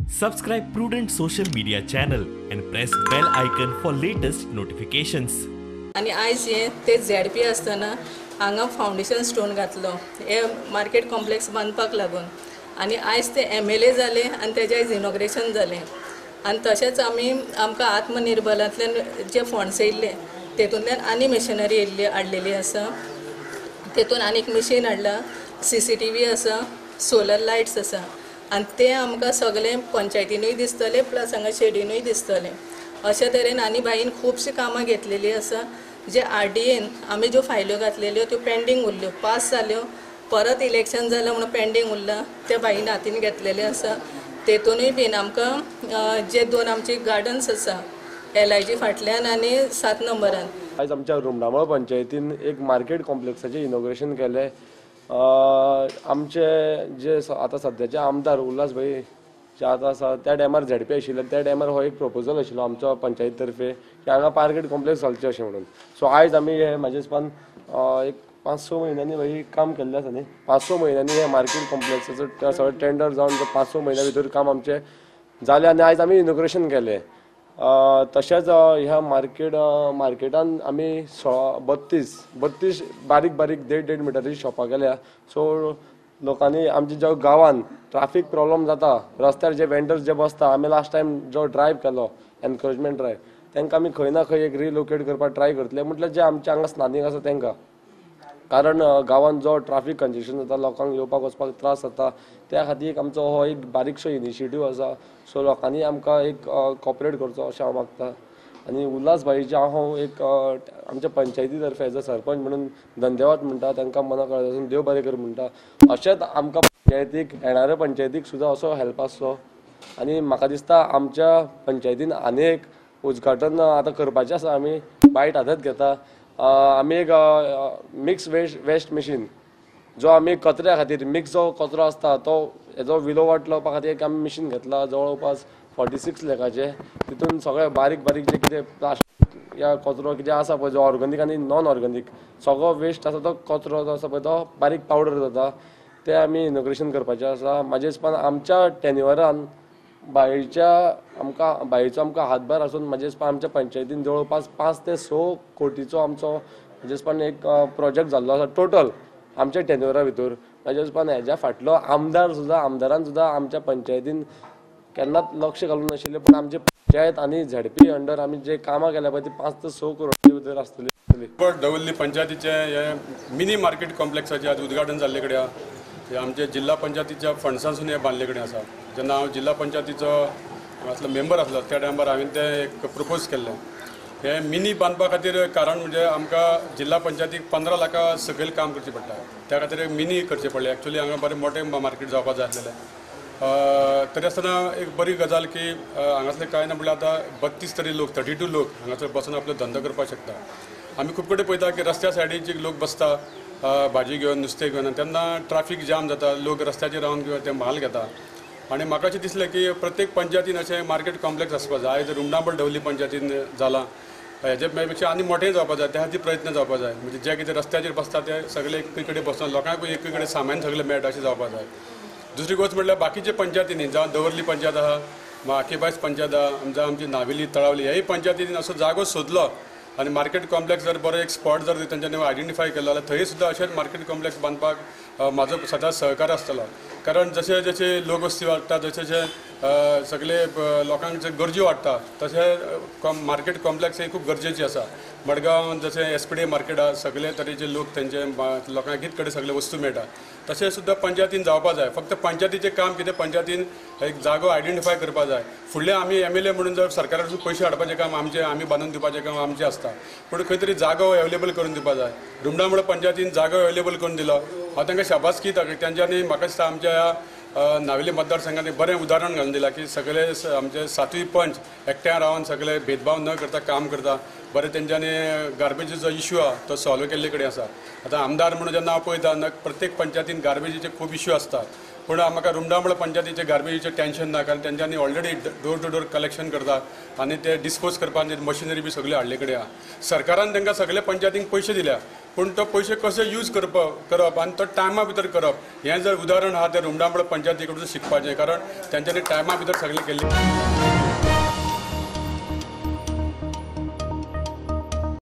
Subscribe Prudent social media channel and press bell icon for latest notifications. आनी आयज हे ते झेडपी आसतना हांगा फावंडेशन स्टोन घातलो हे मार्केट कॉम्प्लेक्स बांदपाक लागून आनी आयज ते MLA जाले आनी तेजें आयज इनॉग्रेशन जालें. आनी तशेंच आमी आमकां आत्मनिर्भरांतल्यान जे फंड्स येयल्ले तेतूंतल्यान आनी मशिनरी येयल्ली हाडलेली आसा. तेतून आनी एक मशीन हाडला, CCTV आसा, सोलर लायट्स आसा आनी ते आमकां सगळें पंचायतीनूय दिसतलें प्लस हांगा शेडीनूय दिसतलें. अशे तरेन आनी बाईन खुबशीं कामां घेतलेलीं आसा. जे RDAन आमी ज्यो फायल्यो घातलेल्यो त्यो पेंडींग उरल्यो, पास जाल्यो, परत इलेक्शन जालें म्हणून पेंडींग उरलां, ते बाईन हातीन घेतलेले आसा. तेतूनय बीन आमकां जे दोन आमची गार्डन्स आसा LIG फाटल्यान आनी 7 नंबरान. आयज आमच्या रुमडामळ पंचायतीन एक मार्केट कॉम्प्लेक्साचें इनॉग्रेशन केलें. आमचे जे आतां सद्याचे आमदार उल्हास भाई जे आतां आसा त्या टायमार झेडपी आशिल्ले, त्या टायमार हो एक प्रपोजल आशिल्लो आमचो पंचायत तर्फे की हांगा मार्केट कॉम्प्लेक्स घालचें अशें म्हणून. सो आयज आमी हे म्हाजे हिसपान एक 5-6 म्हयन्यांनी भाई काम केल्लें आसा न्ही, 5-6 म्हयन्यांनी हे मार्केट कॉम्प्लेक्साचो सगळें टेंडर जावन 5-6 म्हयन्या भितर काम आमचें जालें आनी आयज आमी इनॉग्रेशन केलें. तशेंच ह्या मार्केटान आमी 32 बारीक बारीक 1.5 मिटराची शॉपां केल्या. सो लोकांनी आमच्या ज्या गांवान ट्राफीक प्रॉब्लम जाता, रस्त्यार जे वेंडर्स जे बसता, आमी लास्ट टायम जो ड्रायव केलो एनक्रोचमेंट ड्रायव, तांकां आमी खंय ना खंय एक रिलोकेट करपाक ट्राय करतले, म्हटल्यार जे आमच्या हांगा स्थानीक आसा तांकां. कारण गांवान जो ट्राफीक कंजेशन जाता, लोकांक येवपाक वचपाक त्रास जाता, त्या खातीर एक आमचो हो एक बारीकसो इनिशिएटीव आसा. सो लोकांनी आमकां एक कॉपरेट करचो अशें हांव मागता. आनी उल्हास भाईचे हांव एक आमच्या पंचायती तर्फे एज अ सरपंच म्हणून धन्यवाद म्हणटा, तांकां मना काळजासून देव बरें कर म्हणटा. अशेंच आमकां पंचायतीक येणाऱ्या पंचायतीक सुद्दां असो हेल्प आसचो. आनी म्हाका दिसता आमच्या पंचायतीन आनी एक उद्घाटन आतां करपाचें आसा, आमी बायट हातांत घेता. आमी एक मिक्स वेस्ट मशीन जो आमी कचऱ्या खातीर मिक्स जो कचरो आसता तो हेजो विलोवाट लावपा खातीर एक आमी मशीन घेतला जवळपास 46 लाखाचे. तितून सगळे बारीक बारीक जे कितें प्लास्टीक या कचरो कितें आसा पळय, जो ऑर्गेनीक आनी नॉन ऑर्गेनीक सगळो वेस्ट आसा तो कचरो जो आसा पळय तो बारीक पावडर जाता, ते आमी इनॉग्रेशन करपाचें आसा. म्हाजे हिसपान आमच्या टेन्युअरान बायच्या आमकां बायचो आमकां हातभार आसून म्हाजे हिसपान आमच्या पंचायतीन जवळपास 5 ते 6 कोटीचो आमचो म्हाजे हिसपान एक प्रोजेक्ट जाल्लो आसा टोटल आमच्या टेन्युअरा भितर. म्हाज्या हिसपान हेज्या फाटलो आमदार सुद्दां, आमदारान सुद्दां आमच्या पंचायतीन केन्नाच लक्ष घालून नाशिल्लें, पूण आमची पंचायत आनी झेडपी अंडर आमी जे कामां केल्या पळय ती 5 ते 6 करोडा भितर आसतली. दवर्ली पंचायतीचें हें मिनी मार्केट कॉम्प्लेक्साचें आज उद्घाटन जाल्ले कडेन आहा. आमच्या जिल्हा पंचायतीच्या फंड्सांसून हें बांदले कडेन आसा. जेन्ना हांव जिल्हा पंचायतीचो आसलो मेंबर आसलो त्या टायमार हांवें तें एक प्रपोज केल्लें. हें मिनी बांदपा खातीर कारण म्हणजे आमकां जिल्हा पंचायतीक 15 लाखां सकयल काम करचें पडटा, त्या खातीर एक मिनी करचें पडलें. एक्चुअली हांगा बरें मोठें मार्केट जावपाक जाय आसलेलें. तरी आसतना एक बरी गजाल की हांगासले कांय ना म्हणल्यार आतां 32 तरी लोक, 32 लोक हांगासर बसून आपलो धंदो करपाक शकता. आमी खूब कडेन पळयता की रस्त्या सायडीन जे लोक बसता भाजी घेवन नुस्तें घेवन, तेन्ना ट्राफीक जाम जाता, लोक रस्त्याचेर रावन किंवा ते म्हाल घेता. आनी म्हाका अशें दिसलें की प्रत्येक पंचायतीन अशें मार्केट कॉम्प्लेक्स आसपाक जाय. आयज रुमडामळ दवर्ली पंचायतीन जालां, हेजे पेक्षा आनी मोठें जावपाक जाय, त्या खातीर प्रयत्न जावपाक जाय. म्हणजे जे कितें रस्त्याचेर बसता ते सगळे एक कडेन बसून लोकांकूय एक कडेन सामान सगळें मेळटा अशें जावपाक जाय. दुसरी गोश्ट म्हटल्यार बाकीचे पंचायतींनी, जावं दवर्ली पंचायत आहा, आकेबायस पंचायत आहा, जावं आमची नावेली तळावली, ह्याय पंचायतींनी असो जागो सोदलो आनी मार्केट कॉम्प्लेक्स जर बरो एक स्पॉट जर तेंच्यांनी आयडेंटिफाय केलो जाल्यार थंय सुद्दां अशेंच मार्केट कॉम्प्लेक्स बांदपाक म्हाजो सदांच सहकार आसतलो. कारण जशे जशे लोक वस्ती वाडटा, जशे जशे सगळे लोकांक गरज्यो वाडटा तशें मार्केट कॉम्प्लेक्स हे खूब गरजेची आसा. मडगांव जशें SPD market आहा, सगळे तरेचे लोक तेंचे लोकांक कित कडेन सगळे वस्तू मेळटा, तशें सुद्दां पंचायतीन जावपाक जाय. फक्त पंचायतीचें काम कितें, पंचायतीन एक जागो आयडेंटिफाय करपाक जाय. फुडलें आमी MLA म्हणून जर सरकारासून पयशे हाडपाचें काम आमचें, आमी बांदून दिवपाचें काम आमचें आसता, पूण खंय तरी जागो अवेलेबल करून दिवपाक जाय. रुमडामळ पंचायतीन जागो अवेलेबल करून दिलो, हांव तांकां शाबासकी दिता. तेंच्यांनी म्हाका दिसता आमच्या ह्या नावेली मतदारसंघान बरें उदाहरण घालून दिलां की सगळे आमचे 7वी पंच एकठांय रावन सगळे भेदभाव न करता काम करता. बरें तेंच्यांनी गार्बेजीचो इश्यू आहा तो सॉल्व केल्ले कडेन आसा. आतां आमदार म्हणून जेन्ना हांव पळयता प्रत्येक पंचायतीन गार्बेजीचे खूब इश्यू आसता. पूण म्हाका रुमडामळ पंचायतीचें गार्बेजीचें टेन्शन ना, कारण तेंच्यांनी already door to door collection करता आनी ते डिस्पोज करपाक मशिनरी बी सगळे हाडले कडेन आहा. सरकारान तांकां सगळे पंचायतींक पयशे दिल्या, पूण तो पयशे कशे यूज करप आनी तो टायमा भितर करप हें जर उदाहरण आहा तें रुमडामळ पंचायती कडसून शिकपाचें, कारण तेंच्यांनी टायमा भितर सगळें केल्लें.